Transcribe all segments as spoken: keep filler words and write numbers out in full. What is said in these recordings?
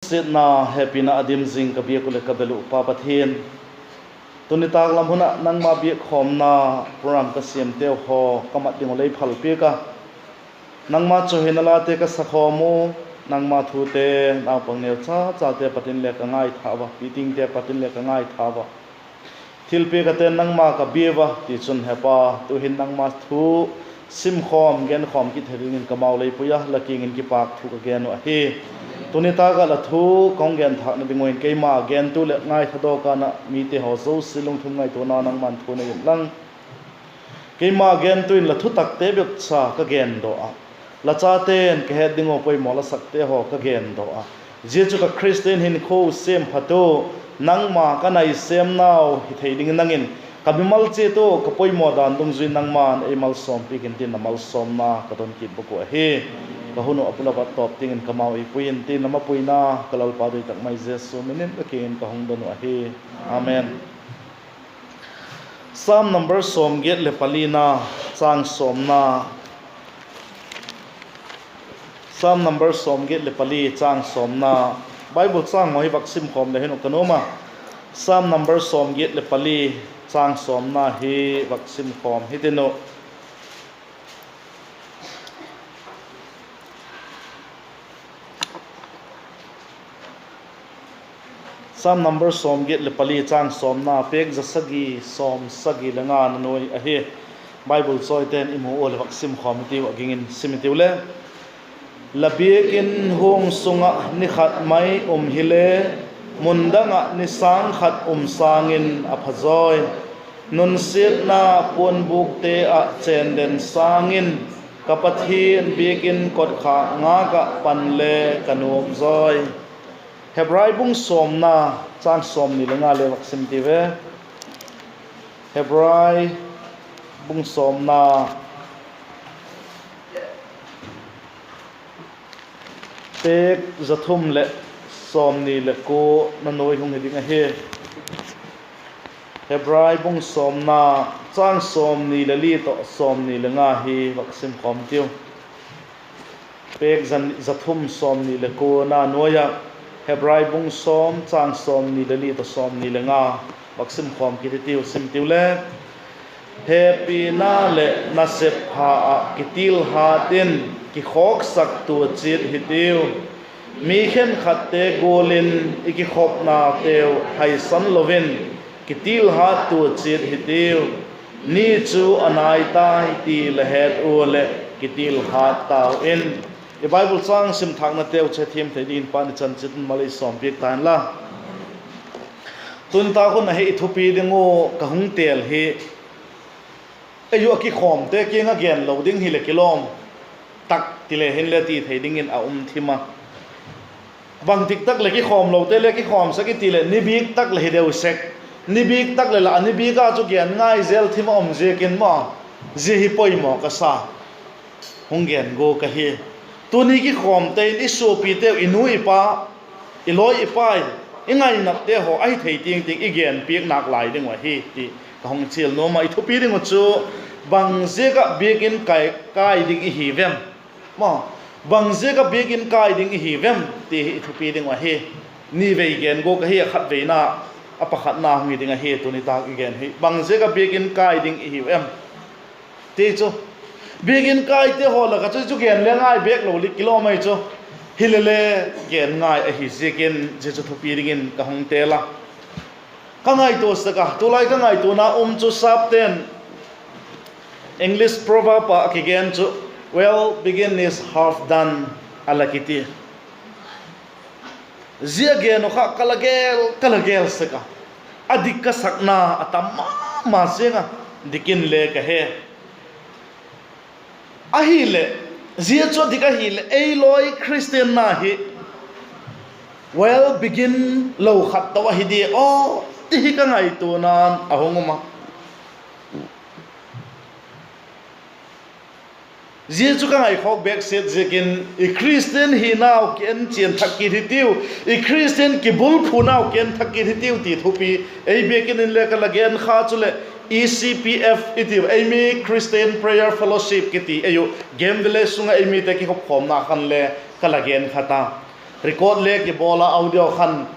Lungsiatna hepina a dim zing ka biak uh leh ka bel uh Pa Pathian, tuni tâk lam hun ah nangma biakkhawmna program ka siamteu haw ka mat ding uh lei phal piak a, nangma chawihoina late ka sakhawm u. Nangma thute naupang neucha chate pat in le ka ngaitha ua, pitingte pat in le ka ngaitha ua, thilpiak ah ten nangma ka bia ua. Tichun Hepa, tu'hin nangma thu simkhawm genkhawm kit thei dingin kamau lei pui a, la kiang in kipâk thu ka gen uh ahi. Tuni tâk ah la thu ka hung genthâkna ding uh in keima gentu leh ngaithadawk a na mite haw zosia lungthim ngaituana nangma'n thu nei inlang, keima gentu in la thutakte bepcha ka gendawk ah, la chate'n ka het ding uh poimaw la sakte haw ka gendawk ah, zia chu ka Khristian hinkhua siamphatu, nangma ka nai sêmnau hi thei dingin nang in ka mimal chiat uh ka poimaw dan dungzui nangma'n ei malsawmpiak intin, la malsawmna ka don kit bawk uh ahi. Ka hun uh a bul a vat tawp tiang in kamau ei pui intin, la mapuina ka Lalpa doi tak mai Jesu min in la kiang in ka hung don uh ahi. Amen. Sam number sawmgiat leh palina, châng sawmna. Sam number sawmgiat leh pali, châng sawmna. Bible châng haw hi vak simkhawm le hin uh ka nuam a. Sam number sawmgiat leh pali, châng sawmna hi vak simkhawm hitin uh. Sam number sawmgiat leh pali, châng sawmna, pêk za sagi sawmsagi le nga na nuai ahi. Bible chawite'n i mu ua leh vak simkhawm hitiu a, ging in sim hitiu le. La biakin huang sung ah ni khat mai um hile, mun dang ah ni sâng khat um sâng in a phazawi. Nunsiatna puanbûkte ah chên den sâng in, ka Pathian biakin kotkhak ngâk ah pan le ka nuam zawi. Hebrai bung sawmna, châng sawmni le nga le vak sim ti ve. Hebrai bung sawmna, pêk za thum leh sawmni le kua na nuai hung hi ding ahi. Hebrai bung sawmna, châng sawmni le li tawh sawmni le nga hi vak simkhawm tiu. Pêk za, za thum sawmni le kua na nuai ah, Hebrai bung sawm, châng sawmni le li tawh sawmni le nga vak simkhawm kit hitiu, sim tiu le. Hepina leh nasep pha ah kitilhat in kikhawksaktua chiat hitiu. Mi khenkhatte gual in i kikhopnateu haisan lo in kitilhattua chiat hitiu. Ni chu a nai tai ti la het ua leh kitilhat tau in. I Bible châng sim thâknateu chu thiam thei dingin Pa'n i chanchin mal ei sawmpiak ta inla. Tun ta khun ahi i thupi ding uh ka hung têl hi, ei uh a kikhawmte kiang ah gen lo ding hileh kilawm tak ti le hinle ti thei dingin a um thim a. Bangtik tak leh kikhawm lote le kikhawmsak i ti leh ni bik tak leh hi deu sek. Ni bik tak leh la a ni bik a chu gen ngai zel thim a um ziakin maw, zia hi poimaw ka sa, hung gen gua ka hi. Tuni kikhawmte in i suapiteu, i nu i pa, i lawi i pai, i ngainatte haw ahi thei tiang tiang i genpiak nâk lai ding uh ahi ti ka hung chial nuam a. I thupi ding uh chu, bang ziak ah biakin kai, kai ding i hi vem? Maw, bang ziak ah biakin kai ding i hi vem ti hi i thupi ding uh ahi. Ni vei gen gua ka hi a, khatveina, a pakhatna hung hi ding ahi tuni tâk i gen hi. Bang ziak ah biakin kai ding i hiu em? Ti chu, biakin kaite haw lak ah chu, chu gen le ngai bêk lo li kilawm ai chu. Hilele gen ngai ahi ziakin zia chu thupi dingin ka hung têl a. Ka ngaituasak a, tulai ka ngaituana um chu sapte'n English proverb ah a kigen chu, Well begin is half done, a la kiti. Zia gen uh kha ka la gel, ka la gel sek a, a dik ka sakna a tam ma ma ziang a, dik in le ka he. Ahileh, zia chu a dik ahileh ei lawi Khristianna hi well begin lo khat tawh ahi dia aw ti hi ka ngaituana'n a hung um a. Zia chu ka ngaikhawk bêk set ziakin i Khristian hinau ki en chian thak kit hitiu, i Khristian kibulphunau ki en thak kit hitiu ti thupi ei biakin in le ka la gen kha chuleh, E C P F i tiu, ei mi Christian Prayer Fellowship kiti ei uh, Game Village sung ah ei mite kikhopkhawmna khan le ka la gen kha ta. Record le kibawl a, audio khan,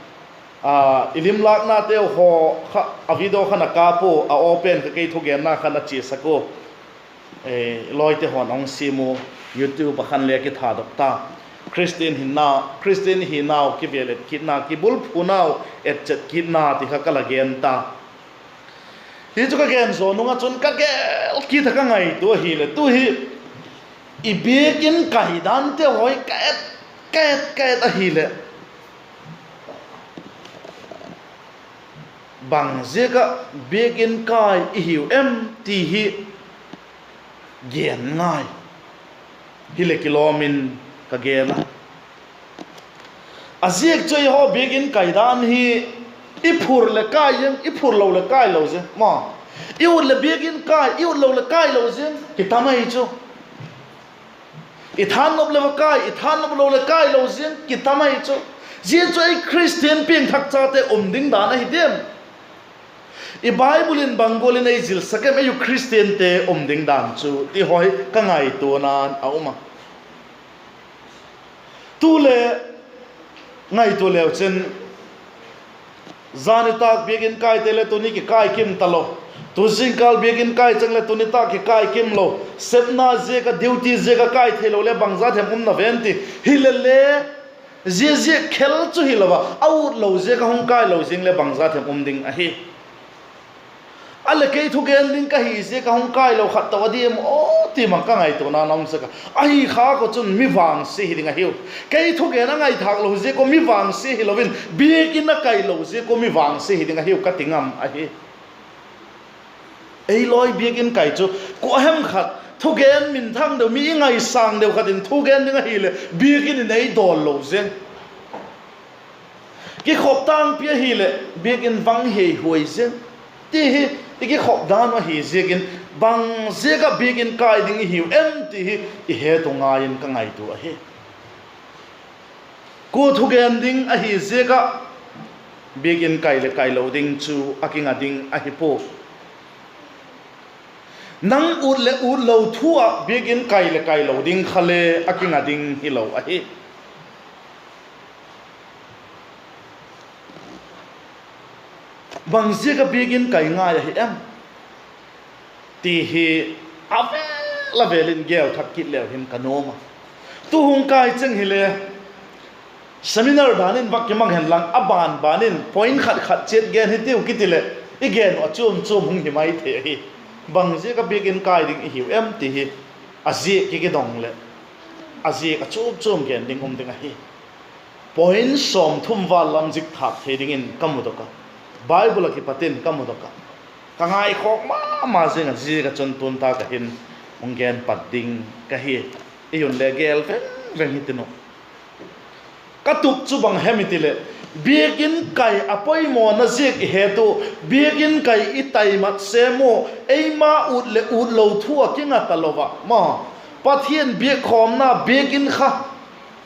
i limlâknateu haw kha a video khan a kâp ua, a aw pen kha kei thugenna khan a chiasak ua, lawite haw'n a hung siam u, YouTube ah khan le kithadok ta. Khristian hinna, Khristian hinau kivel et kitna, kibulphunau etchet kitna ti kha ka la gen ta. Hi chu ka gen zaw nung ah chun ka gel kit a, ka ngaitua ahileh tu hi i biakin kaidanteu haw ka et, ka et, ka et ahileh, bangziak ah biakin kai i hiu em ti hi gen ngai. Hileh kilawm in ka gen a. A ziak chu eihaw biakin kaidan hi i phur leh kai ziang, i phur lo leh kai lo ziang ma, i ut leh biakin kai, i ut lo leh kai lo ziang kitam ahi chu. I thanop leh va kai, i thanop lo leh kai lo ziang kitam ahi chu. Zia chu ei Khristian piangthak chate um ding dan ahi diam? I Bible in bang gual in ei zilsak em, ei u Khristiante um ding dan chu ti haw hi ka ngaituana'n a um a. Tu le ngaitua leu chin, zan nitâk biakin kaite le tuni kikai kim talo, tu zingkal biakin kai chang leh tuni nitâk kikai kim lo, sepna ziak ah, duty ziak ah kai theilo le bangza them um na ven ti. Hilele zia ziak khel chu hilo a, a ut lo ziak ah hung kai lo ziang le bangza them um ding ahi. A leh kei thugen ding ka hi ziak ah hung kai lo khat tawh a diam aw ti mang ka ngaituana'n a um sek a. Ahi kha kua chun mi vangsia hi ding ahiu. Kei thugen a ngaithâk lo ziak ua mi vangsia hilo in, biakin a kai lo ziak ua mi vangsia hi ding ahiu ka ti ngam ahi. Ei lawi biakin kai chu kua hem khat thugen minthang deu, mi i ngaisâng deu khat in thugen ding ahileh biakin in ei dawl lo ziang. Kikhop tângpi ahileh biakin vang hiaihuai ziang ti hi i kikhop dan uh ahi ziakin, bangziak ah biakin kai ding i hiu em ti hi i het u ngai in ka ngaitua ahi. Kua thugen ding ahi ziak ah biakin kai leh kai lo ding chu a kinga ding ahi pua. Nang ut leh ut lo thu ah biakin kai leh kai lo ding kha le a kinga ding hilo ahi. Bangziak ah biakin kai ngai ahi em ti hi a vêl a vêl in gel thak kit leu hin ka nuam a. Tu hung kai cheng hile seminar dan in vak kimang hen lang, a ban ban in point khat khat chiat gen hitiu kiti leh, i gen uh a chuam chuam hung hi mai thei ahi. Bangziak ah biakin kai ding i hiu em ti hi a ziak kikidong leh, a ziak a chuam chuam gen ding um ding ahi. Point sawmthum val lam zik thâk thei dingin ka mudok a, Bible ah kipat in ka mudok a, ka ngaikhawk ma ma zing a, ziak ah chun tun tâk ah hin hung gen pat ding ka hi. I un le gel veng veng hitin uh. Ka tup chu bang hem i ti leh, biakin kai a poimawna ziak i het u, biakin kai i taimat sêm u, eima ut leh ut lo thu ah kinga talo ah ma, Pathian biakkhawmna biakin kha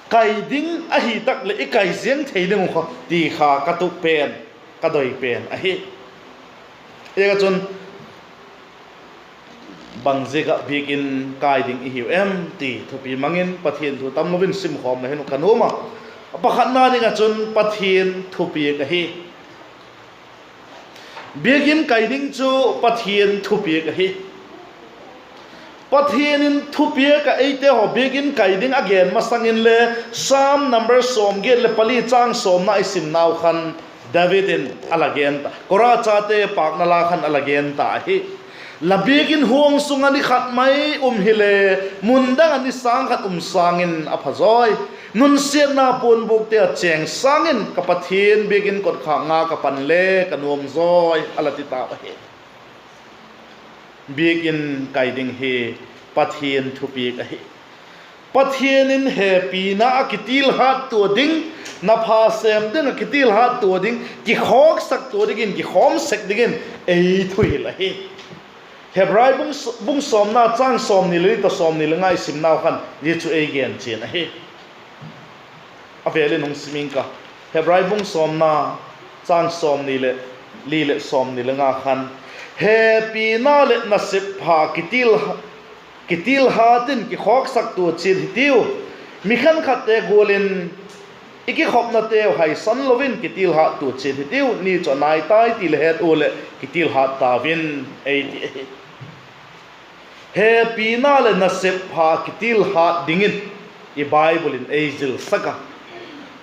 kai ding ahi tak leh i kai ziang thei ding uh kha ti kha ka tup pen, ka doi pen ahi. Ziak ah chun, bangziak ah biakin kai ding i hiu em ti thupi mang in Pathian thu tamlo in simkhawm la hin uh ka nuam a. A pakhatna ding ah chun Pathian thupiak ahi. Biakin kai ding chu Pathian thupiak ahi. Pathian in thupiak ah eite haw biakin kai ding a gen masang inle, Sam number sawmgiat leh pali châng sawmna i simnau khan David in a la gen ta, Kora chate pâkna la khan a la gen ta ahi. La biakin huang sung ah ni khat mai um hile, mun dang ah ni sâng khat um sâng in a pha zawi. Nunsiatna puanbûkte ah chêng sâng in ka Pathian biakin kotkhâk nga ka pan le ka nuam zawi, a la ti tau ahi. Biakin kai ding hi Pathian thupiak ahi. Pathian in hepina ah kitil hâttua ding, na pha sêm ding ah kitil hâttua ding, kikhawksak tua dingin, kikhawm sek dingin ei thuhil ahi. Hebrai bung, bung sawmna châng sawmni leh li tawh sawmni leh nga i simnau khan zia chu ei gen chian ahi. A vêl in hung sim ing ka. Hebrai bung sawmna châng sawmni leh li leh sawmni leh nga khan, hepina leh nasep pha kitil, kitil hât in kikhawksak tua chiat hitiu. Mi khenkhatte gual in I kikhopnateu haisan lo in kitilhat tua chiat hitiu, ni chu a nai tai ti le het ua leh kitilhat tau in, ei ti ahi. Hepina leh nasep pha kitilhat dingin i Bible in ei zilsak a.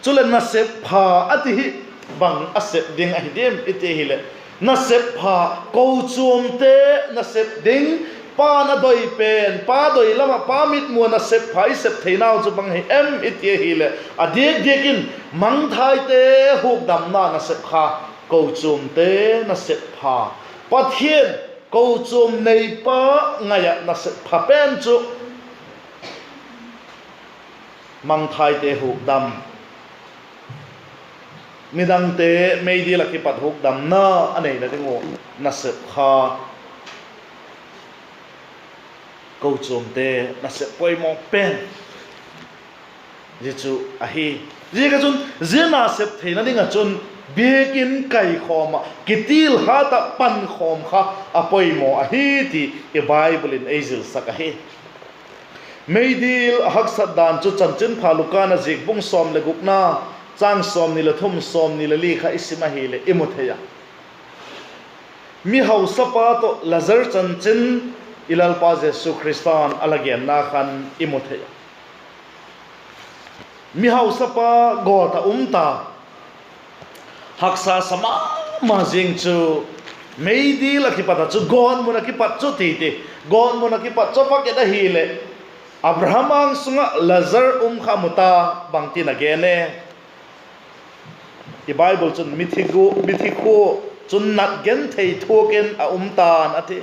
Chuleh nasep pha a ti hi bang a sep ding ahi diam i ti ahileh, nasep pha, kochuamte nasep ding, pa'n a doi pen, pa doi lam ah, pa mitmu ah nasep pha i sep theinau chu bang hi em i ti ahileh, a diak diak in mangthaite hukdamna nasep kha, kochuamte nasep pha, Pathian kochuam neipa ngai ah nasep pha pen chu mangthaite hukdam, midangte meidil ah kipat hukdamna a neina ding uh nasep kha, kochuamte nasep poimaw pen zia chu ahi. Ziak ah chun zia nasep theina ding ah chun biakin kaikhawm ah kitilhat ah pankhawm kha a poimaw ahi ti i Bible in ei zilsak ahi. Meidil a haksat dan chu Chanchinpha Luka'n a ziak bung sawm leh gukna, châng sawmni leh thum, sawmni leh li kha i sim ahileh i mu thei a. Mihausapa tawh Lazar chanchin i Lalpa Jesu Khrista'n a la genna khan i mu thei a. Mihausapa gawt ah um ta, haksa sa ma ma zing chu, meidil ah kipat ah chu, gawtmun ah kipat chu ti ti, gawtmun ah kipat chu a vak et ahileh, Abraham âng sung ah Lazar um kha a mu ta, bangtin a gen e? I Bible chun mithi khua chun nat genthei thuak in a um ta'n a ti.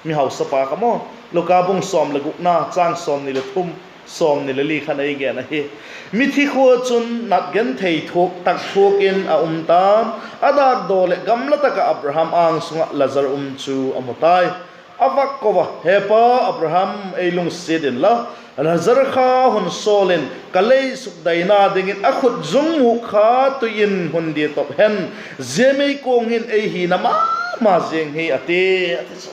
Mihausapa kha maw, Luka bung sawm leh gukna, châng sawmni leh thum, sawmni leh li khan ei gen ahi. Mithi khua chun nat genthei thuak tak thuak in a um ta'n, a dâkdaw leh gamla tak ah Abraham âng sung ah Lazar um chu a mu tai. A vak ko a, He pa Abraham, ei lungsiat inla, Lazar kha hun sawl in, ka lei sukdaina dingin a khut zung mûk kha tui in hun dia top hen, zia meikuang hin ei hina ma ma zing hi, a ti, a ti chu.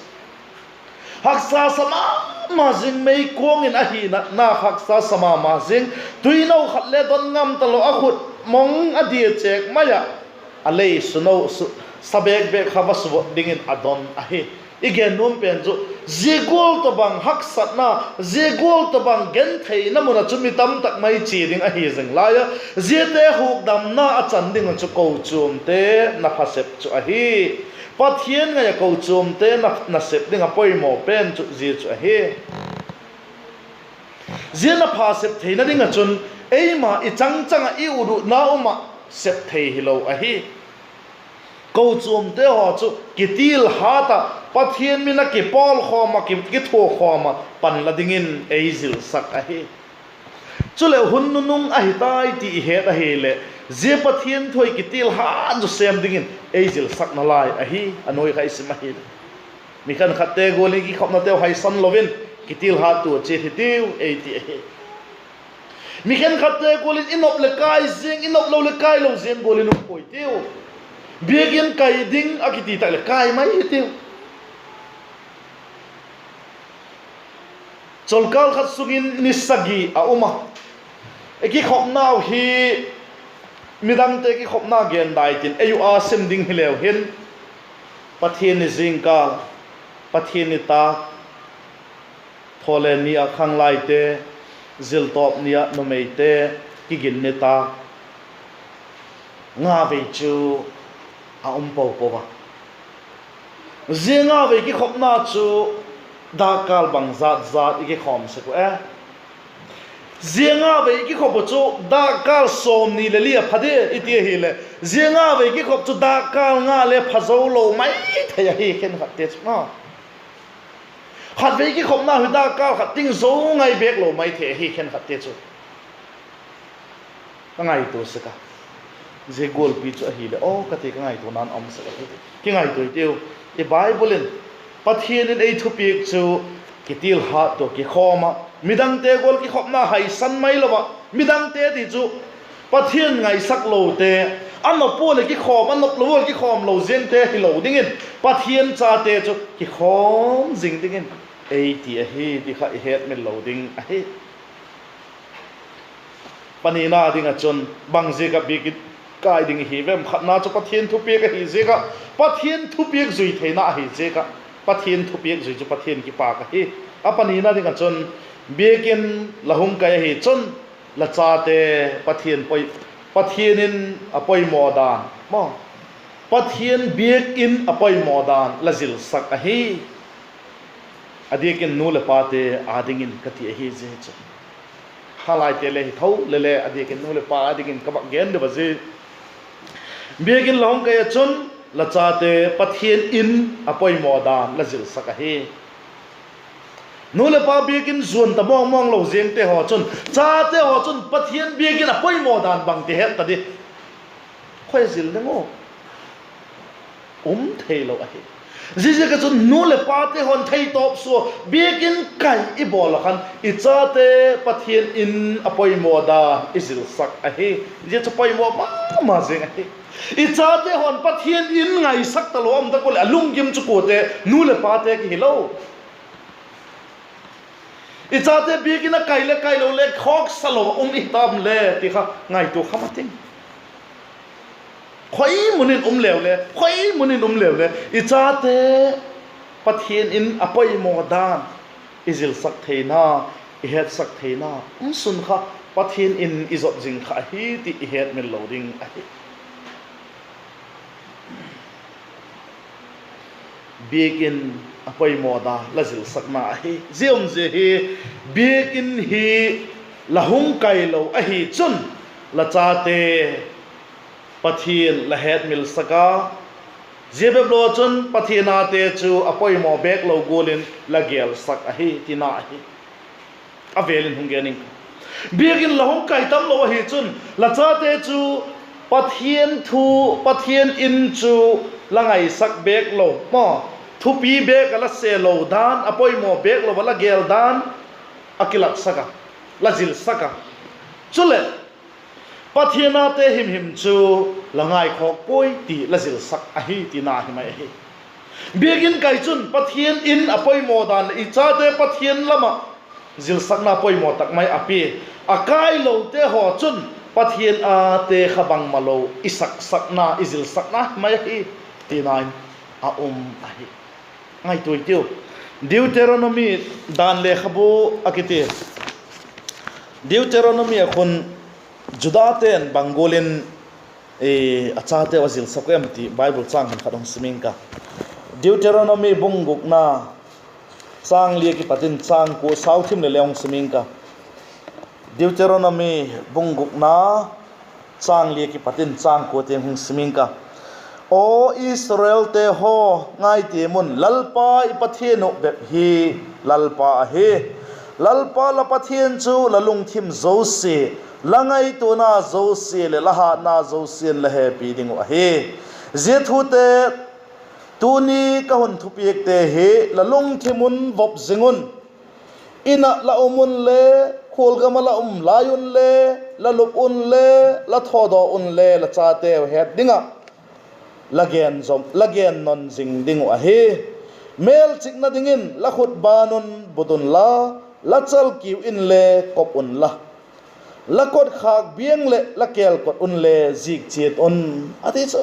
Haksa sa ma ma zing, meikuang in a hinatna haksa sa ma ma zing, tuino khat le don ngam talo, a khut mong a dia chêk mai ah, a lei suno, sa bêk bêk kha va suvot dingin a don ahi. I gen nuam pen chu, zia gual tawhbang haksatna, zia gual tawhbang gentheina mun ah chu mi tamtak mai chia ding ahi zing lai a, ziate hukdamna a chan ding uh chu kochuamte na pha sep chu ahi. Pathian ngai ah kochuamte na, na sep ding a poimaw pen chu zia chu ahi. Zia na pha sep theina ding ah chun, eima i chang chang ah i ut utna um ah sep thei hilo ahi. Kochuamte haw chu kitilhat ah, Pathian min a kipawlkhawm ah, ki, kithuakhawm ah pan la dingin ei zilsak ahi. Chuleh hun nunung ahi tai ti i het ahileh, zia Pathian thu i kitilhat zaw sêm dingin ei zilsakna lai ahi, a nuai kha i sim ahileh. Mi khenkhatte gual in kikhopnateu haisan lo in, kitilhat tua chiat hitiu ei ti ahi. Mi khenkhatte gual in i nop leh kai ziang, i nop lo leh kai lo ziang gual in um puai tiu. Biakin kai ding a kiti tak leh kai mai hitiu. Cholkâl khat sung in ni sagi a um a, i kikhopnau hi midangte kikhopna gen dai tin ei uh a sim ding hileu hin, Pathian ni zingkâl, Pathian ni tâk, Thawlen ni ah khanglaite, ziltawp ni ah numeite kigin ni tâk, nga vei chu a um po po a. Zia nga vei kikhopna chu dâkkâl bang zat zat i kikhawm sek uh e? Zia nga vei i kikhop uh chu dâkkâl sawmni leh li a pha di i ti ahileh, zia nga vei kikhop chu dâkkâl nga le pha zo lo mai thei ahi khenkhatte chu. Khatvei kikhopna hi dâkkâl khat ting zo ngai bêk lo mai thei ahi khenkhatte chu. Ka ngaitua sek a, zia gualpi chu ahileh aw ka ti, ka ngaituana'n a um sek ahi. Kingaitua i tiu. I Bible in, Pathian in ei thupiak chu kitilhat tua kikhawm ah, midangte gual kikhopna haisan mai lo ah, midangte ti chu Pathian ngaisak lote, a nop ua leh kikhawm, a nop lo ua leh kikhawm lo ziangte hilo dingin, Pathian chate chu kikhawm zing dingin ei ti ahi ti kha i hetmil lo ding ahi. A nina ding ah chun, bang ziak ah biakin kai ding i hi vem? Khatna chu Pathian thupiak ahi ziak ah, Pathian thupiak zui theina ahi ziak ah, Pathian thupiak zui chu Pathian kipâk ahi. A panina ding ah chun, biakin la hung kai ahi chun, la chate Pathian poi-, Pathian in a poimaw dan maw, Pathian biakin a poimaw dan la zilsak ahi. A diakin nu leh pate â dingin ka ti ahi zia chu. Khanglaite le hi tho le le, a diakin nu leh pa â dingin ka vak gen deu a zi. Biakin la hung kai ah chun, la chate Pathian in a poimaw dan la zilsak ahi. Nu leh pa biakin zuan ta mawngmawng lo ziangte haw chun, chate haw chun Pathian biakin a poimaw dan bangti het ta di? Khoi zil ding u? Um theilo ahi. Ziaziak ah chun nu leh pate haw'n theitawp sua biakin kai i bawl ah khan i chate Pathian in a poimaw dan i zilsak ahi. Zia chu poimaw ma ma zing ahi. I chate haw'n Pathian in ngaisak talo um tak u leh a lunggim chu kuate? Nu leh pate ki hilo. I chate biakin a kai le kailo le khawksa lo ah um i tam le ti kha ngaitua kha ma ting. Khoi mun in um leu le, khoi mun in um leu le, i chate Pathian in a poimaw dan i zilsak theina, i hetsak theina um sun kha Pathian in i zop zing kha ahi ti i hetmil lo ding ahi. Biakin a poimaw dan la zilsakna ahi. Zia um zia hi, biakin hi la hung kailo ahi chun, la chate Pathian la hetmilsak a, zia bep lo chun Pathian ate chu a poimaw bêk lo gual in la gelsak ahi tina ahi. A vêl in hung gen ing. Biakin la hung kai tam lo ahi chun, la chate chu Pathian thu, Pathian in chu la ngaisak bêk lo maw, thupi bêk ah la se lo dan, a poimaw bêk lo ah la gel dan a kilatsak a, la zilsak a. Chuleh, Pathian ate himhim chu la ngaikhawk puai ti la zilsak ahi tina hi mai ahi. Biakin kai chun Pathian in a poimaw dan leh i chate Pathian lam ah zilsakna poimaw tak mai a pia. A kailote haw chun Pathian ate kha bangmalo i saksakna, i zilsakna mai ahi tina in a um ahi. Ngaitua i tiu. Deuteronomy dan lekhabu a kiti. Deuteronomy ah khun Judate'n bang gual in a chateu a zilsak em ti Bible châng khat hung sim ing ka. Deuteronomy bung gukna, châng li a kipat in châng kua, sau thim leh le hung sim ing ka. Deuteronomy bung gukna, châng li a kipat in châng kua tiang hung sim ing ka. Aw Israelte haw, ngai tiam un, Lalpa i Pathian uh bep hi Lalpa ahi. Lalpa la Pathian chu la lungthim zosia, la ngaituana zosia leh la hatna zosia'n la hepi ding uh ahi. Zia thute, tuni ka hun thupiakte hi la lungthim un vop zing un. In ah la um un le, khualgam ah la um lai un le, la lup un le, la thawdaw un le, la chateu het ding ah la gen non zing ding uh ahi. Mêlchikna dingin la khut ban un but unla, la chalkiu inle kop unla, la kotkhâk biang leh la kêlkot unle zik chiat un, a ti chu.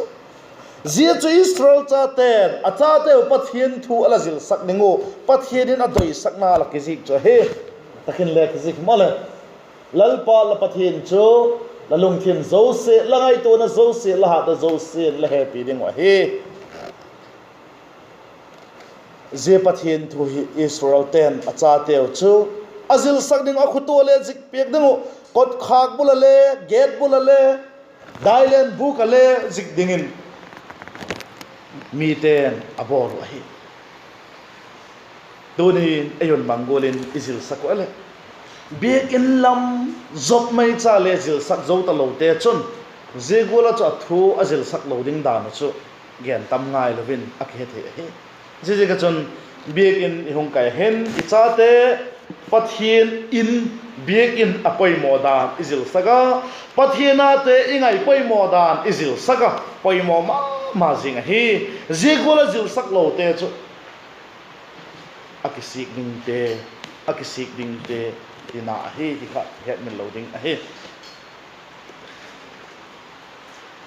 Zia chu Israel chate'n a chateu Pathian thu a la zilsak ding uh, Pathian in a doisakna la kizik chu ahi. Tak in le kizik maw le, Lalpa la Pathian chu la lungthim zosia, la ngaituana zosia, la hatna zosia'n la hepi ding uh ahi. Zia Pathian thu hi Israelte'n a chateu chu a zilsak ding uh, a khut ua le zik piak ding uh, kotkhâk bul ah le, gate bul ah le, dailen bûk ah le zik dingin mite'n a bawl uh ahi. Tuni'n ei un bang gual in i zilsak uh a leh, biakin lam zop mai cha le zilsak zo talote chun, zia gual ah chu a thu a zilsak lo ding dan uh chu gen tam ngailo in a kihe thei ahi. Ziaziak ah chun, biakin i hung kai hin i chate Pathian in, biakin a poimaw dan i zilsak a, Pathian ate i ngai poimaw dan i zilsak a, poimaw ma ma zing ahi. Zia gual ah zilsak lote chu a kisik dingte, a kisik dingte tina ahi ti kha hetmil lo ding ahi.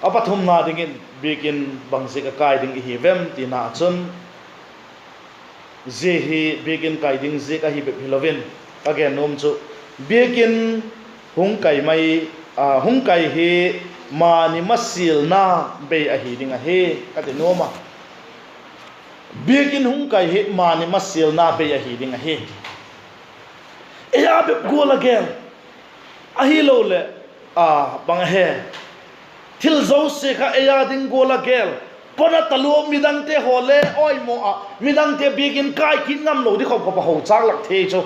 A pathumna dingin Biakin bang ziak a kai ding i hi vem tina chun, zia hi Biakin kai ding ziak ahi bep hilo in, ka gen nuam chu, Biakin hung kai mai, hung kai hi mani masialna bei ahi ding ahi, ka ti nuam a. Biakin hung kai hi mani masialna bei ahi ding ahi. Ei â bep gual a gel, ahiloleh, a, bang a he, thil zosia kha ei â ding gual a gel, pona talua midangte haw le awimaw ah midangte Biakin kai kit ngam lo ding khop khop a ho châk lak thei chu,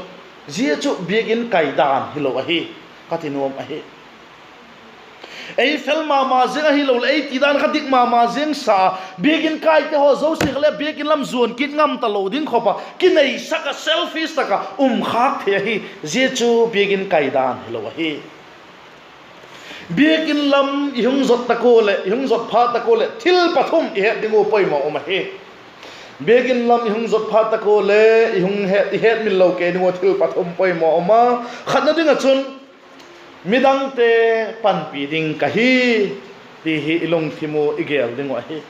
zia chu Biakin kai dan hilo ahi, ka ti nuam ahi. Ei fel ma ma ziang ahiloleh ei ti dan kha dik ma ma ziang sa, Biakin kaite haw zosia kha le Biakin lam zuan kit ngam talo ding khop a kineisak ah selfish tak ah um khâk thei ahi. Zia chu Biakin kai dan hilo ahi. Biakin lam i hung zot tak ua leh, i hung zot phat tak ua leh thil pathum i het ding ua poimaw um ahi. Biakin lam i hung zot phat tak ua le i hung het, i hetmil lo kei ding ua thil pathum poimaw um a. Khatna ding ah chun, midangte panpi ding ka hi, ti hi i lungthim ua i gel ding uh ahi.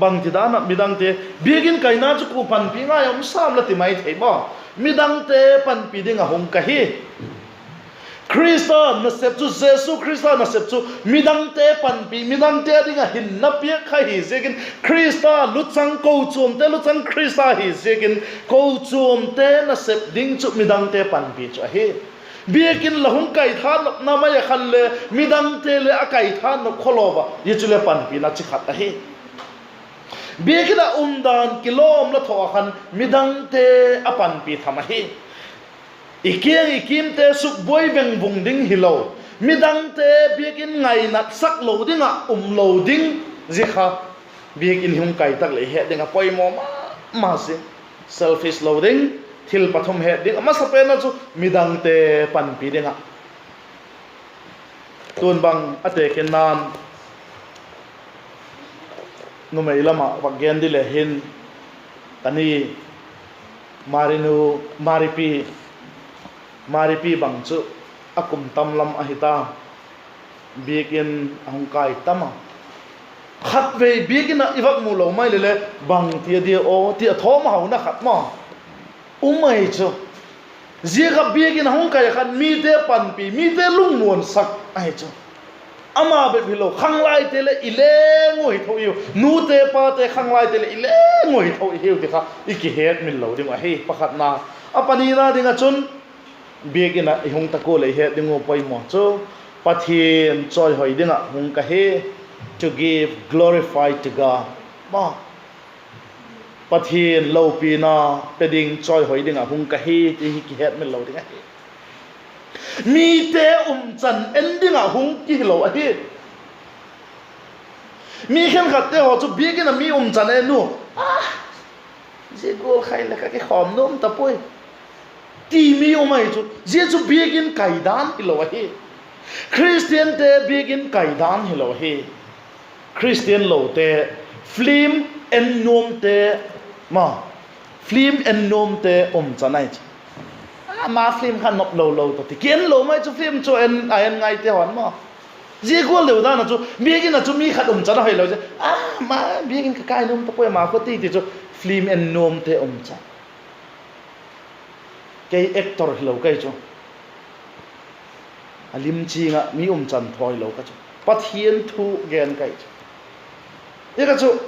Bangti dan ah midangte, Biakin kaina chu kua panpi ngai a um sam la ti mai thei maw? Midangte panpi ding ah hung ka hi. Khrista nasep chu, Jesu Khrista nasep chu midangte panpi, midangte ding ah hinna piak kha hi ziakin, Khrista luchang, kochuamte luchang Khrista hi ziakin, kochuamte nasep ding chu midangte panpi chu ahi. Biakin la hung kaithat nopna mai ah khan le midangte le a kaithat nop khawlo ah, zia chu le panpina chi khat ahi. Biakin ah umdan kilawm la tho ah khan midangte a panpi tham ahi. I kiang i kimte sukbuai vengvung ding hilo, midangte Biakin ngainatsak lo ding ah um lo ding, zia kha Biakin hung kai tak leh i het ding ah poimaw ma ma zing. Selfish lo ding, thil pathum het ding, a masapen ah chu midangte panpi ding ah. Tun bang a tekhinna'n, numei lam ah vak gen di le hin, tani, Marinu, Maripi, Maripi bang chu a kum tam lam ahi ta, Biakin a hung kai tam a. Khatvei Biakin ah i vak mu lo mai le le, bangti a dia aw ti a thawm a hauna khat maw um ahi chu. Zia kha Biakin a hung kai khan mite panpi, mite lungmuansak ahi chu. Ama bep hilo, khanglaite leh i leng uh hi tho hiu, nute pate khanglaite leh i leng uh hi tho hiu ti kha i kihetmil lo ding uh ahi, pakhatna. A panina ding ah chun, Biakin ah i hung tak ua leh i het ding uh poimaw chu, Pathian chawihoi ding ah hung ka hi, to give glorify to God. Pathian lopina pe ding, chawihoi ding ah hung ka hi ti hi kihetmil lo ding ahi. Mite umchan en ding ah hung ki hilo ahi. Mi khenkhatte haw chu Biakin ah mi umchan en u, a, zia gual khai leh ka kikhawm nuam ta puai, ti mi um ahi chu. Zia chu Biakin kai dan hilo ahi. Khristiante Biakin kai dan hilo ahi. Khristian lote, film en nuamte, ma, film en nuamte umchan ahi chu. Ama film kha nop lo lo ta ti, ki en lo mai chu film chu a en ngaite haw'n maw. Zia gual deu dan ah chu Biakin ah chu mi khat umchan a hoi lo chu, ama Biakin ka kai nuam ta puai ama kha ti ti chu, film en nuamte umchan. Kei actor hilo kai chu, a lim ching ah mi umchan thawi lo ka chu, Pathian thu gen kai chu. Zia ka chu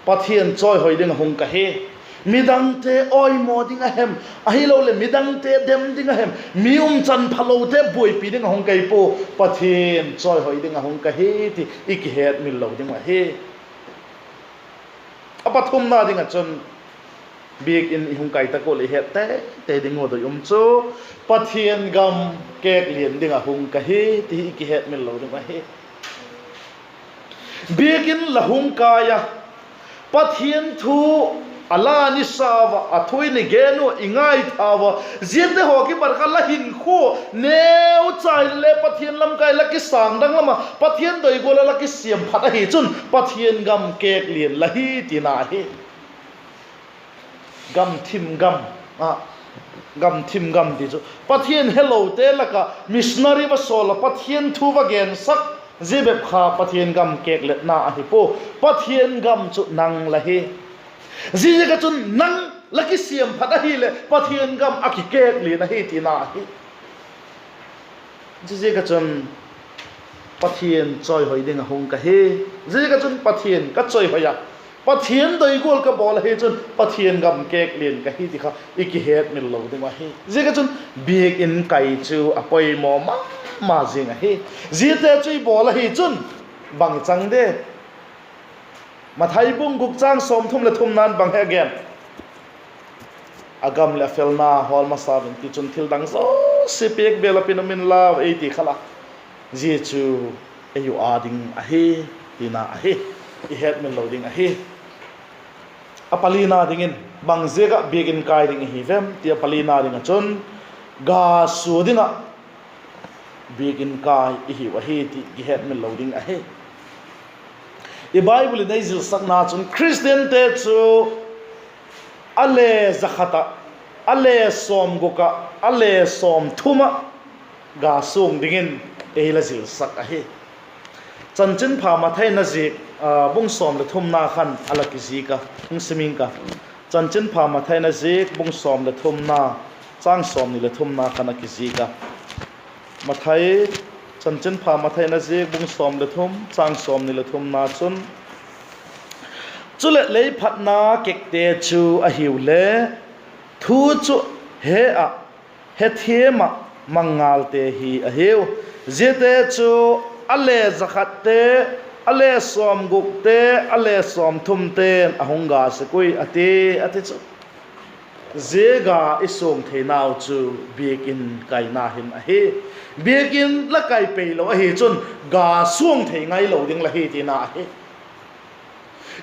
Pathian chawihoi ding ah hung ka hi. Midangte awimaw ding a hem, ahiloleh midangte dem ding a hem, mi umchan phalote buaipi ding ah hung ka hi pua, Pathian chawihoi ding ah hung ka hi ti i kihetmil lo ding uh ahi. A pathumna ding ah chun, Biakin i hung kai tak ua leh i het teitei ding uh doi um chu, Pathian gam kêk lian ding ah hung ka hi ti i kihetmil lo ding uh ahi. Biakin la hung kai a, Pathian thu a la ni sau a, a thu i ni gen ua, i ngaithau a, ziate haw kipat kha la hinkhua neucha in le Pathian lamkai la kisângdang lam ah Pathian doi gual ah la kisiam phat ahi chun, Pathian gam kêk lian la hi tina ahi. Gamthim gam ah Gam thim gam ti chu Pathian helote lak ah missionary va sawl ah Pathian thu va gensak, zia bep kha Pathian gam kêkletna ahi pua. Pathian gam chu nang la hi. Ziaziak ah chun nang la kisiam phat ahileh Pathian gam a kikêk lian ahi tina ahi. Ziaziak ah chun Pathian chawihoi ding ah hung ka hi. Ziaziak ah chun Pathian ka chawihoi ah, Pathian doi gual ka bawl ahi chun Pathian gam kêk lian ka hi ti kha i kihetmil lo ding uh ahi. Ziaziak ah chun Biakin kai chu a poimaw ma ma zing ahi. Ziate chu i bawl ahi chun bang i chang de? Mathai bung guk châng sawmthum leh thumna'n bang hi a gen? A gam leh a felna hawl masa un, tichun thil dang zosia piak bêl ah pin um inlau, ei ti kha la, zia chu ei uh â ding ahi, tina ahi. I hetmil lo ding ahi. A palina dingin, bang ziak ah Biakin kai ding i hi vem ti a palina ding ah chun, ga sua ding ah Biakin kai i hiu ahi ti kihetmil lo ding ahi. I Bible in ei zilsakna chun Khristiante chu a le za khat ah, a le sawmguk ah, a le sawmthum ah ga suang dingin ei la zilsak ahi. Chanchinpha Mathai in a ziak, bung sawm leh thumna khan a la kizik a, hung sim ing ka. Chanchinpha Mathai in a ziak bung sawm leh thumna, châng sawmni leh thumna khan a kizik a. Mathai, Chanchinpha Mathai in a ziak bung sawm leh thum, châng sawmni leh thumna chun, chuleh lei phatna kêkte chu ahiu le, thu chu he ah, hethiam ah, mangngâlte hi ahiu. Ziate chu a le za khatte, a le sawmgukte, a le sawmthumte'n a hung ga sek ui a ti, a ti chu. Zia ga i suang theinau chu Biakin kaina hin ahi. Biakin la kai peilo ahi chun ga suang thei ngailo ding la hi tina ahi.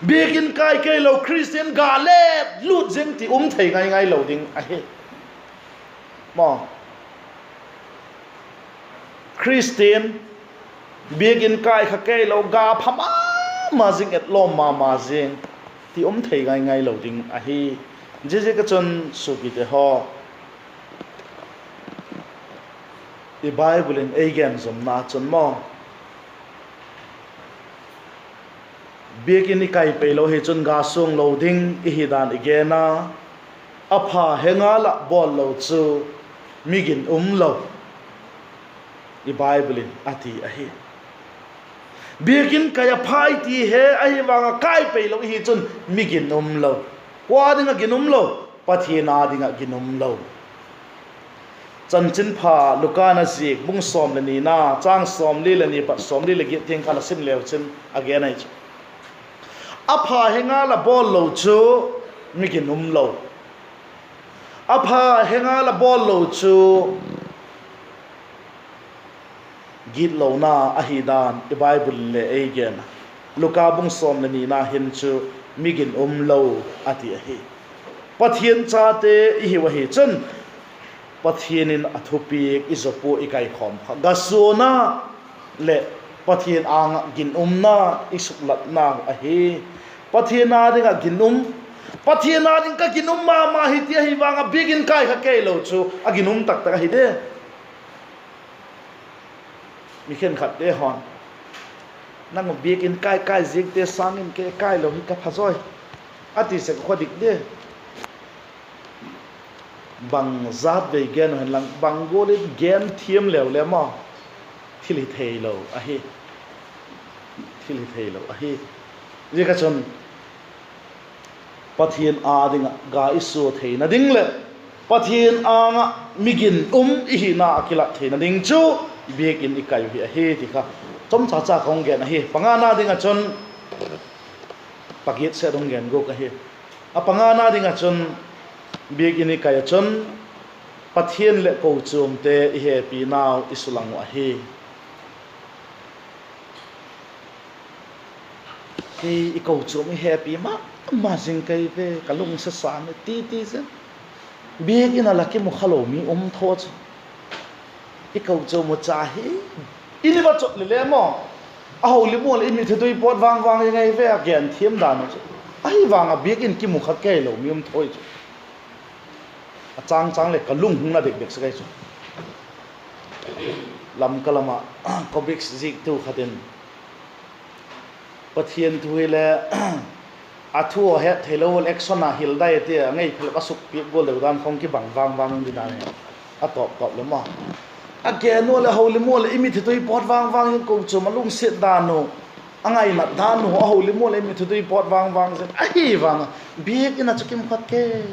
Biakin kai keilo Khristian ga le lût zing ti um thei ngai ngailo ding ahi. Maw, Khristian Biakin kai kha keilo, ga pha ma ma zing, etlawm ma ma zing ti um thei ngai ngailo ding ahi. Ziaziak ah chun suapite haw, i Bible in ei gen zomna chun maw, Biakin i kai peilo hi chun ga suang lo ding i hi dan i gen a, a pha he ngal ah bawl lo chu mi ginum lo, i Bible in a ti ahi. Biakin kai a phai ti he ahi vang ah kai peilo i hi chun mi ginum lo. Kua ding ah ginum lo? Pathian â ding ah ginum lo. Chanchinpha Luka'n a ziak bung sawm leh nina, châng sawmli leh ni pat sawmli leh giat tiang khan a sim leu chin a gen ahi chu, a pha he ngal ah bawl lo chu mi ginum lo, a pha he ngal ah bawl lo chu gitlona ahi dan i Bible in le ei gen a. Luka bung sawm leh nina hin chu mi ginum lo a ti ahi. Pathian chate i hiu ahi chun Pathian in a thupiak i zopua i kaikhawm kha ga suana leh Pathian âng ah ginumna i suklatna ahi. Pathian â ding ah ginum, Pathian â ding ka ginum ma ma hi ti ahi vang ah Biakin kai kha keilo chu a ginum tak tak ahi de. Mi khenkhatte haw'n, nang uh Biakin kai kai ziakte sâng in kei kailo hi ka pha zawi, a ti sek kha dik de. Bang zat vei gen uh hen lang, bang gual in gen thiam leu le maw, thil hi theilo ahi. Thil hi theilo ahi. Ziak ah chun Pathian â ding ah ga i sua theina ding leh Pathian âng ah mi ginum i hina a kilat theina ding chu Biakin i kai uh hi ahi ti kha chomcha cha ka hung gen ahi. Pangana ding ah chun, pagiat set hung gen guk ahi. A pangana ding ah chun, Biakin i kai ah chun Pathian leh kochuamte i hepinau i sulang uh ahi. Kei i kochuam i hepi ma ma zing kei ve, ka lungsa sâng e ti ti zing. Biakin a la kimu khalo mi um tho chu, i kochuam uh cha hi i ni va chot le le maw, a holim ua leh i mitthe tui pawt vang vang zing ei ve a gen thiam dan uh chu. Ahi vang ah Biakin kimu kha keilo mi um tho chu. a châng châng leh ka lung hung na dik dik sek ahi chu. Lamka lam ah comics ziktu khat in, Pathian thu hile a thu a het theilo ua leh action a hil dai a ti a, a ngei philep a sukpiak gual deu dan khawng kibang vang vang ding dan hi a tawp tawp lem a. A gen ua leh, houlim ua leh i mittui pawt vang vang in kochuam a lungsiat dan uh, a ngainat dan uh, a houlim ua leh i mittui pawt vang vang zing ahi vang a, biakin a chu kimkhat kei.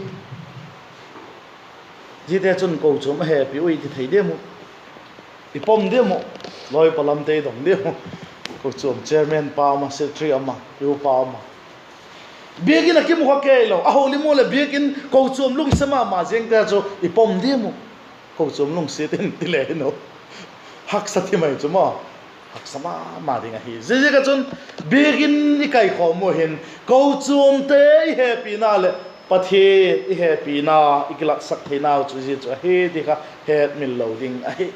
Ziate chun kochuam a hepi ui ti thei diam uh, i pom diam uh, lawi pa lamte i dong diam uh, kochuam chairman pa um a, secretary um a, i upa um a, biakin a kimkhat kei lo, a houlim ua leh biakin kochuam lungsiat ma ma zingte chu i pom diam uh, kochuam lungsiat in ti le in uh, haksa ti mai chu maw, haksa ma ma ding ahi. Ziaziak ah chun biakin i kaikhawm ua hin kochuamte i hepina leh Pathian i hepina i kilatsak theinau chu zia chu ahi ti kha hetmil lo ding ahi.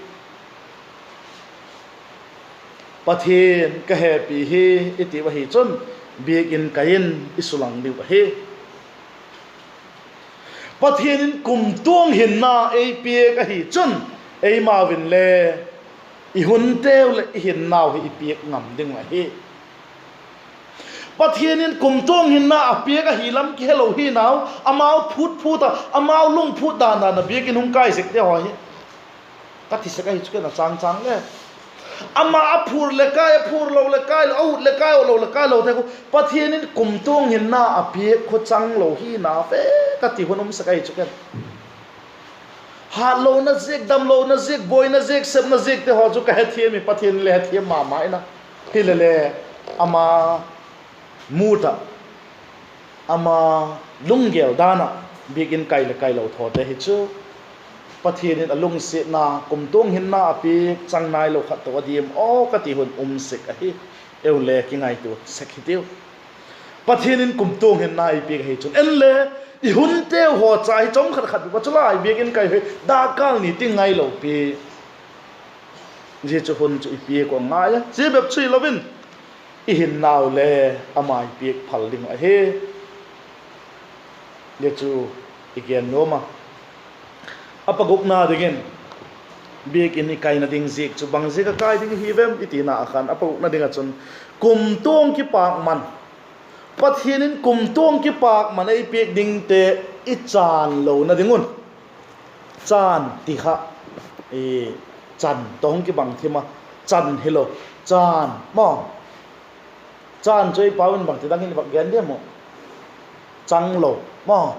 Pathian ka hepi hi i tiu ahi chun biakin kai in i sulang diu ahi. Pathian in kumtuang hinna ei piak ahi chun eimau inle i hunteu leh i hinnau hi i piak ngam ding uh ahi. Pathian in kumtuang hinna a piak ahi lam kihelo hinau, amau phût phût ah, amau lungphût dan dan a biakin hung kai sekte haw hi ka ti sek ahi chu ken a châng châng le. Ama a phûr leh kai, a phûr lo leh kai lo, a ut leh kai, a ut lo leh kai lote khu Pathian in kumtuang hinna a piak khu chang lo hina ve ka ti hun um sek ahi chu ken. Hâtlona ziak, damlona ziak, buaina ziak, sepna ziakte haw chu ka hethiam hi, Pathian le hethiam ma ma in a. Hilele ama mood ah, ama lunggel dan ah biakin kai leh kai lo thawte hi chu Pathian in a lungsiatna kumtuang hinna a piak chang nailo khat tawh a diam aw ka ti hun um sek ahi. Eule kingaitua sek hitiu. Pathian in kumtuang hinna ei piak ahi chun en le, i hunteu haw cha hi chawm khat khat bep a chu lai biakin kai hi dakkal ni ting ngailo pi. Zia chu hun chu i piak uh a ngai a, zia bep chu hilo in i hinnau le ama i piak phal ding uh ahi. Zia chu i gen nuam a. A pagukna dingin, biakin i kaina ding ziak chu bang ziak a kai ding i hi vem i tina ah khan a pagukna ding ah chun kumtuang kipâkman, Pathian in kumtuang kipâkman ei piak dingte i chân lona ding un. Chân ti kha, chan tawh hung kibang thim a, chan hilo, chân maw. Chân chu ei pau in bangti dang in i vak gen diam uh? Chang lo maw.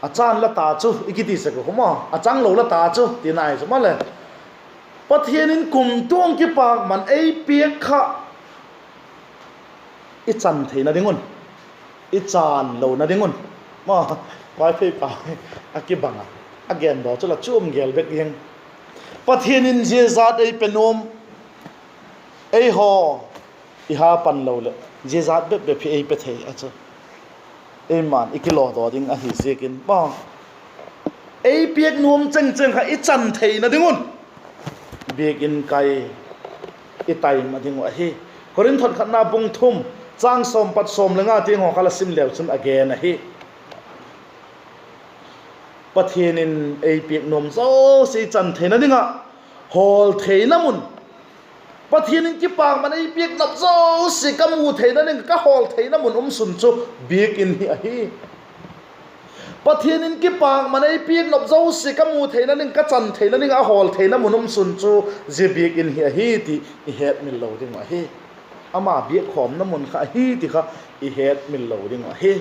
A chân la ta chu i kiti sek uh khu maw, a chang lo la ta chu tina hi chu maw le. Pathian in kumtuang kipâkman ei piak kha i chan theina ding un, i chân lona ding un. Maw, Vaiphei pa a kibang a, a gen daw chu la chuam gel bek ding. Pathian in zia zat ei pe nuam, eihaw i ha pan lo leh zia zat bep bep hi ei pe thei a chu, eima'n i kilaw daw ding ahi ziakin maw, ei piak nuam chengcheng kha i chan theina ding un biakin kai i taima ding uh ahi. Korinth khatna bung thum, châng sawm pat sawm le nga tiang haw kha la sim leu chun a gen ahi. Pathian in ei piak nuam zosia i chan theina ding ah hawl theina mun, Pathian in kipâkman ei piak nop zosia ka mu theina ding, ka hawl theina mun um sun chu biakin hi ahi. Pathian in kipâkman ei piak nop zosia ka mu theina ding, ka chan theina ding ah a hawl theina mun um sun chu zia biakin hi ahi ti i hetmil lo ding uh ahi. Ama biak khawmna mun kha ahi ti kha i hetmil lo ding uh ahi.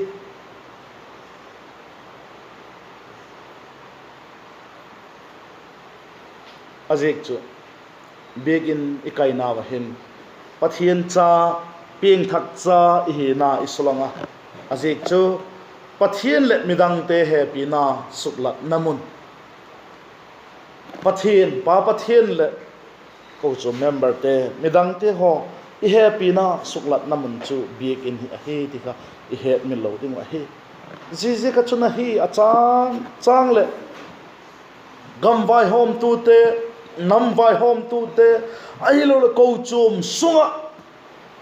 A ziak chu biakin i kainau ah hin Pathian cha, piangthak cha i hina i sulang a. A ziak chu Pathian leh midangte hepina suklatna mun. Pathian, Pa Pathian leh kochuam memberte, midangte haw i hepina suklatna mun chu biakin hi ahi ti kha i hetmil lo ding uh ahi. Ziaziak ah chun ahi a châng châng leh gam vaihawmtute, nam vaihawmtute, ahiloleh kochuam sung ah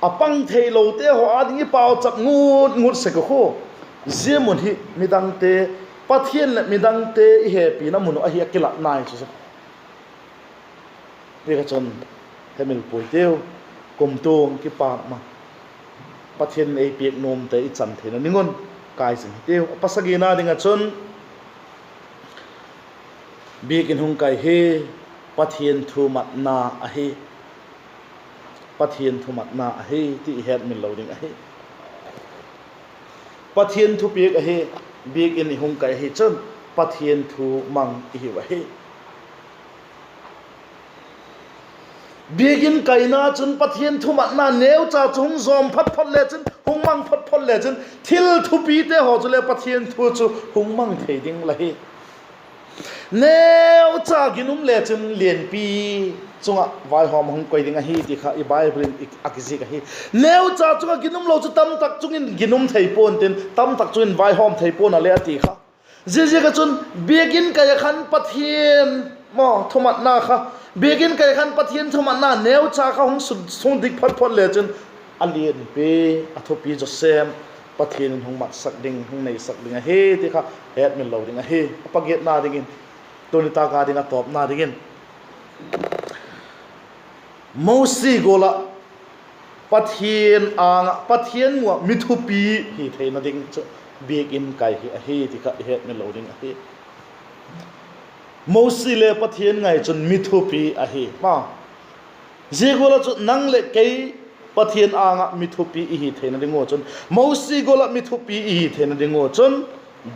a pang theilote haw â ding i pauchap ngut ngut sek uh khu, Zia mun hi midangte, Pathian leh midangte i hepina mun uh ahi a kilatna hi chu. Ziak a chun, hemil puai tiu, kumtuang kipâk ma, Pathian in ei piak nuamte i chan theina ding un kai zing hitiu. A pasagina ding ah chun, biakin hung kai hi Pathian thu matna ahi. Pathian thu matna ahi ti i hetmil lo ding ahi. Pathian thupiak ahi. Biakin i hung kai ahi chun Pathian thu mang i hiu ahi. Biakin kaina chun Pathian thu matna neucha chu hung zawm phot phot le chun, hung mang phot phot le chun, thil thupite haw chu le Pathian thu chu hung mang thei ding la hi. Neucha ginum le chun lianpi chung ah vaihawm hung koi ding ahi ti kha i Bible in a kizik ahi. Neucha chung ah ginum lo chu tamtak chung in ginum thei pua'n tin, tamtak chung in vaihawm thei pua'n a le a ti kha. Ziaziak ah chun, biakin kai ah khan Pathian, maw, thu matna kha, biakin kai ah khan Pathian thu matna neucha kha hung sung, hung dik phot phot le chun, a lianpi, a thupi zaw sem Pathian in hung matsak ding, hung neisak ding ahi ti kha hetmil lo ding ahi. A pagiatna dingin, tuni tâk a ding a tawpna dingin, Mosi gual ah Pathian âng ah, Pathian mu ah mi thupi hi theina ding chu biakin kai hi ahi ti kha i hetmil lo ding ahi. Mosi le Pathian ngai chun mi thupi ahi. Zia gual ah chu nang leh kei Pathian âng ah mi thupi i hi theina ding ua chun, Mosi gual ah mi thupi i hi theina ding ua chun,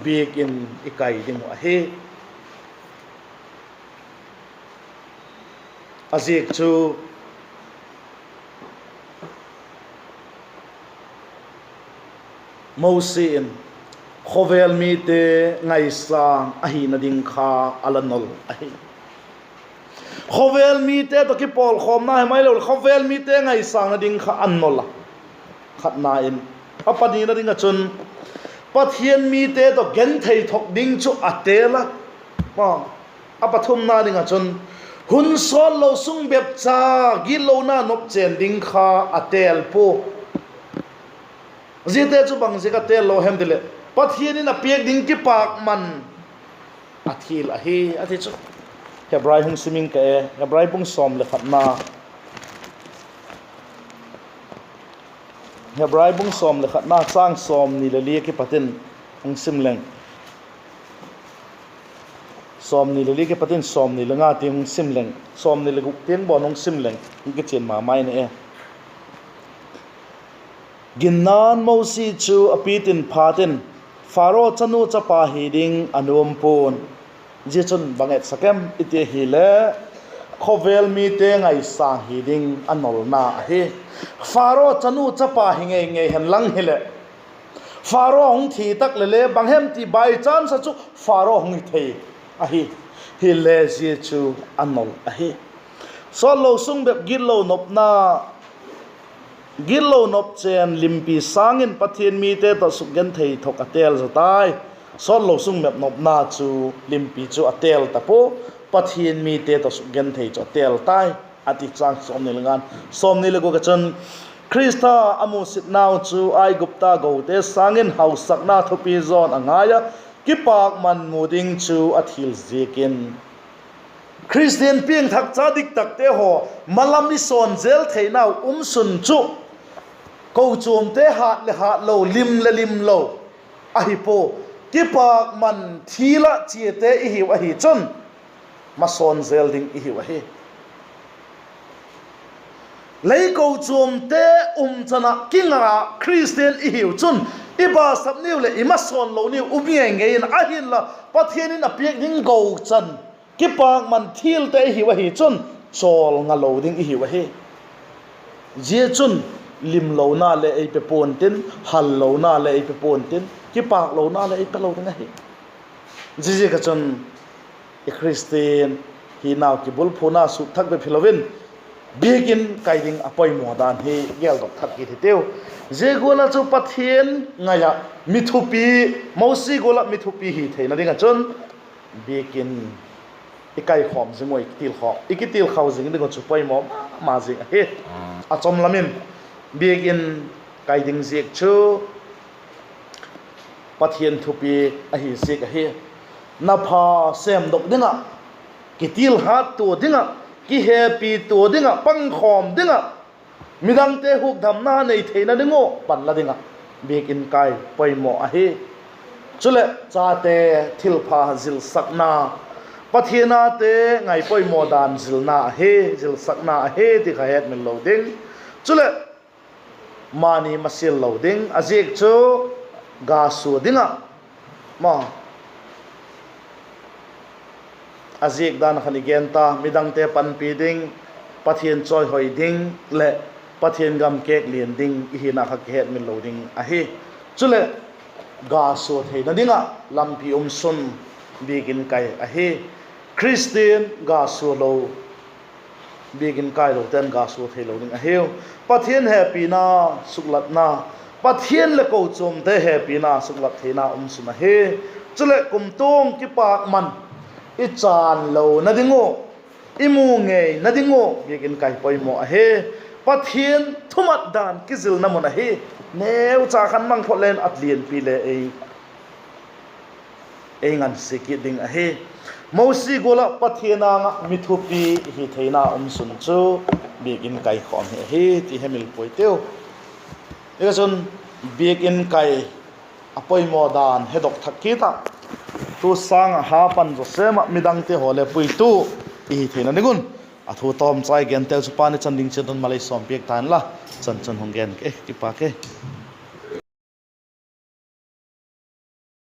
biakin i kai ding uh ahi. A ziak chu, Mosi in khawvel mite ngaisâng ahina ding kha a la nol ahi. Khawvel mite tawh kipawlkhawmna hi mai lo, khawvel mite ngaisângna ding kha a nol a. Khatna in, a panina ding ah chun, Pathian mite tawh genthei thok ding chu a têl a. A pathumna ding ah chun, hun sawt lo sung bep cha gitlona nop chên ding kha a têl pua. Ziate chu bang ziak a têl lo hem ti leh, Pathian in a piak ding kipâkman a thil ahi, a ti chu. Hebrai hung sim ing ka e, Hebrai bung sawm le khatna, Hebrai bung sawm le khatna châng sawmni le li a kipat in hung sim leng. Sawmni le li kipat in sawmni le nga tiang hung sim leng, sawmni le guk tiang bawn hung sim leng, hung kichian ma mai na e. Ginna'n Mosi chu a pitin phat in, Pharaoh chanu chapa hi ding a nuam pua'n. Zia chun bang etsak em i ti ahile, khawvel mite ngaisâng hi ding a nolna ahi. Pharaoh chanu chapa hi ngei ngei hen lang hileh, Pharaoh hung thi tak leh le bang hem ti by chance a chu Pharaoh hung hi thei ahi. Hile zia chu a nol ahi. Sawt lo sung bep gitlo nopna, gitlo nop chên limpi sâng in Pathian mite tawh sukgenthei thok a têl zaw tai. Sawt lo sung bep nopna chu limpi chu a têl ta pua, Pathian mite tawh sukgenthei chu a têl tai, a ti. Châng sawmni le nga, sawmni le guk ah chun, Khrista a musitnau chu Aigupta gote sâng in hausakna thupi zaw'n a ngai a, kipâkman mu ding chu a thil ziakin. Khristian piangthak cha diktakte haw, malam i sawn zel theinau um sun chu, kochuamte hât leh hât lo, lim leh lim lo ahi pua, kipâkman thil ah chiate i hiu ahi chun, masawn zel ding i hiu ahi. Lei kochuamte um chan ah kinga Khristian i hiu chun, i basap niu leh i masawn lo niu um ngei ngei in, ahinla Pathian in a piak ding gochan, kipâkman thilte i hiu ahi chun, chawl nga lo ding i hiu ahi. Zia chun limlona le ei pe pua'n tin, hallona le ei pe pua'n tin, kipâklona le ei pe lo ding ahi. Ziaziak ah chun, i Khristian hinau kibulphuna sut thak bep hilo in, biakin kai ding a poimaw dan hi geldok thak kit hitiu. Zia gual ah chu Pathian ngai ah mi thupi, Mosi gual ah mi thupi hi theina ding ah chun, biakin i kaikhawm zing ua, i kitilkhau zing ding uh chu poimaw ma ma zing ahi. A chawm lam in, biakin kai ding ziak chu Pathian thupiak ahi ziak ahi. Na pha sêmdok ding ah, kitilhat tua ding ah, kihepi tua ding ah, pangkhawm ding ah, midangte hukdamna nei theina ding uh panla ding ah Biakin kai poimaw ahi. Chuleh chate thilpha zilsakna, Pathian ate ngaipoimaw dan zilna ahi, zilsakna ahi ti kha hetmil lo ding. Chuleh mani masial lo ding, a ziak chu ga sua ding ah, ma, a ziak dan khan i gen ta, midangte panpi ding, Pathian chawihoi ding leh Pathian gam kêk lian ding i hina kha kihetmil lo ding ahi. Chuleh ga sua theina ding ah lampi um sun Biakin kai ahi. Khristian ga sua lo, Biakin kailote'n ga sua theilo ding ahiu. Pathian hepina, suklatna, Pathian leh kochuamte hepina suklat theina um sun ahi. Chuleh kumtuang kipakman i chan lona ding uh, i mu ngeina ding uh Biakin kai poimaw ahi. Pathian thumat dan kizilna mun ahi. Neucha khan mang phot leng a lianpi le ei, ei ngansia kit ding ahi. Mosi gual ah Pathian âng ah mi thupi i hi theina um sun chu Biakin kai khawm hi ahi ti hemil puai tiu. Zia chun Biakin kai a poimaw dan hedok thak kit ah, tu sâng ah ha pan zaw sêm ah midangte haw le puitu i hi theina ding un, a thu tawmchai genteu chu Pa'n i chan ding chiat un malei sawm piak ta inla, chan chun hung gen ke, kipak e.